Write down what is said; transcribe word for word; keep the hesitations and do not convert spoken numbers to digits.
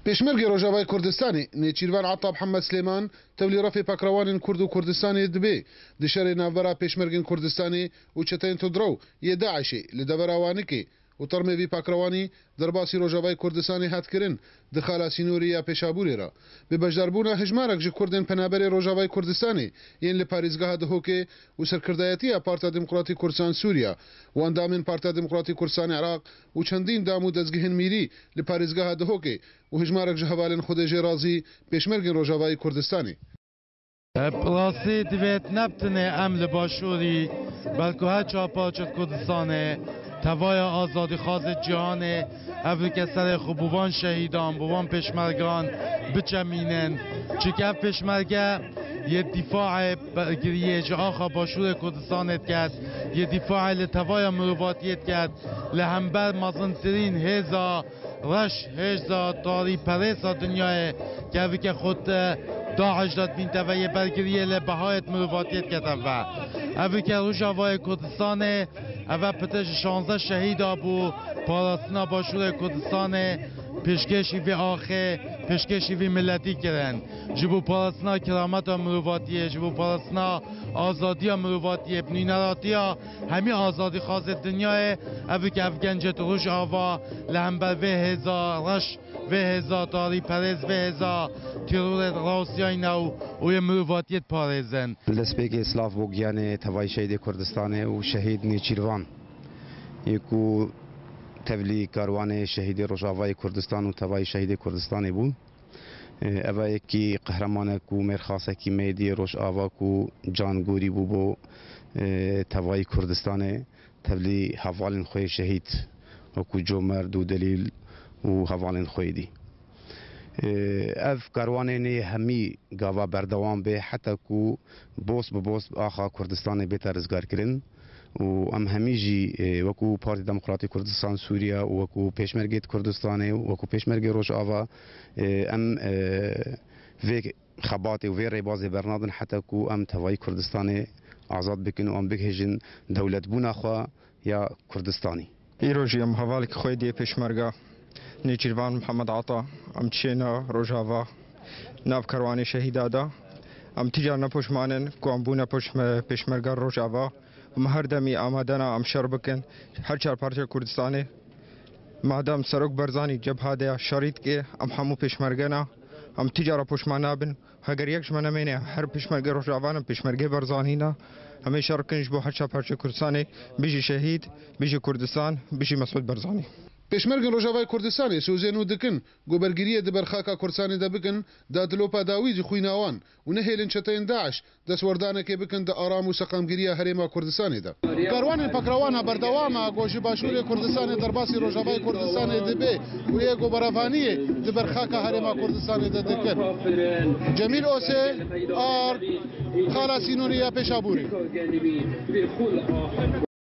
Pêşmergê Rojavayê Kurdistanê Nêçîrvan Ata Mihemed Silêman tevlî refê pekrewanên Kurd û Kurdistanê dibe, di şerê navbera pêşmergên Kurdistanê û çeteyên tundrew yê DAIŞê li devera Wanikê û termê vî pekrewanî derbasî Rojavayê Kurdistanê hat kirin di xala sînorî ya Pêşabûrê re. Bi beşdarbûna hejmarek ji Kurdên penaberê Rojavayê Kurdistanê yên li parêzgeha Dihokê û serkirdayetiya Partiya Demokratîk Kurdistan Sûriya û endamên Partiya Demokratîk Kurdistan Iraq û çendîn dam û dezgehên mîrî li parêzgeha Dihokê û hejmarek ji hevalên Xwedê jê razî pêşmergên Rojavayê Kurdistanê. Bi rastî divêt ne bi tenê em li Başûrî, belku her çar parçe Kurdistanê, tevaya azadîxwazê cîhanê, ev rike serê xwe bo van şehîdan, bo van pêşmergan biçemînin. Çunke ev pêşmerge yê dîfaê bergiriyê ji axa Başûrê Kurdistanê diket, yê dîfaê li tevaya mirovatiyê diket, li hember mezintirîn hêza reş, hêza tarîperêsa dinyayê, ke evike xwe di DAIŞ de dibînte ve, yê bergiriyê li behayê mirovatiyê dikete ve. Evike Rojavayê Kurdistanê, eve pite ji şanzdeh şehîda bo parastina Başûrê Kurdistanê pêşkêşî vê axê, pêşkêşî vî miletî kirin. Ji bo parastina kirameta mirovatiyê, ji bo parastina azadiya mirovatiyê, bi nûneratiya hemî azadîxwazê dinyayê, evike ev gencê di Rojava li hember vê hêza reş, vê hêza tarîperêz, vê hêza terorê rawestiyayî ne û, û yê mirovatiyê diparêzin. Li destpêkê silav bo giyanê tevayî şehîdê Kurdistanê û şehîd Nêçîrvan, yê ku tevlî karwanê şehîdê Rojavayê Kurdistan û tevayî şehîdê Kurdistanê bû. Ev e yekî qehremanek û mêrxasekî me yê diyê Rojava ku can gorî bû bo, e, tevayî Kurdistanê, tevlî hevalên xwe yê şehîd, wekû Comer, Dûdelîl û hevalên xwe yê dî. E, ev karwanê nê hemî gava berdewam bê, heta ku boz bi boz axa Kurdistanê bête rizgarkirin. Û em hemî jî, e, wekû Partî Demokratîk Kurdistan Sûriye û wekû pêşmergê di Kurdistanê û wekû pêşmergê Rojava, e, em, e, vê xebatê û vê rêbazê bernadin heta ku em tevayî Kurdistanê azad bikin û em bigihêjin dewletbûna xwe ya Kurdistanî. Îro jî em hevalekî xwe yê diyê pêşmerga Nêçîrvan Mihemed Ata, em diçêne Rojava nav kerwanê şehîda de. Em tîcar ne poşman in ku em bûne poşme-, pêşmerga Rojava. Em her demî amade ne em şer bikin her çar parçe Kurdistanê. Madem Serok Barzanî cebha de ya şerî dike, em hemû pêşmerge ne. Em tîcara poşman nabin. Heger yek ji me nemêne, her pêşmergê Rojava ne, pêşmergê Barzanî ne. Em ê şer bikin ji bo her çar parçe Kurdistanê, bijî şehîd, bijî Kurdistan, bijî Mesûd Barzanî. Pêşmergên Rojavayê Kurdistanê sozê nû dikin ku bergiriyê di ber xaka Kurdistanê de bikin, dadilopa dawî jî xwîna wan û nehêlin çeteyên DAIŞ destwerdanekê bikin di aram û seqamgiriya herêma Kurdistanê de. Karwanên pekrewana berdewam e ku ji Başûrê Kurdistanê derbasî Rojavayê Kurdistanê dibe û yê ku berevaniyê di ber xaka herêma Kurdistanê de dikin. Cemîl Osê, Ard, Xala Sînonî ya Pêşabûrê.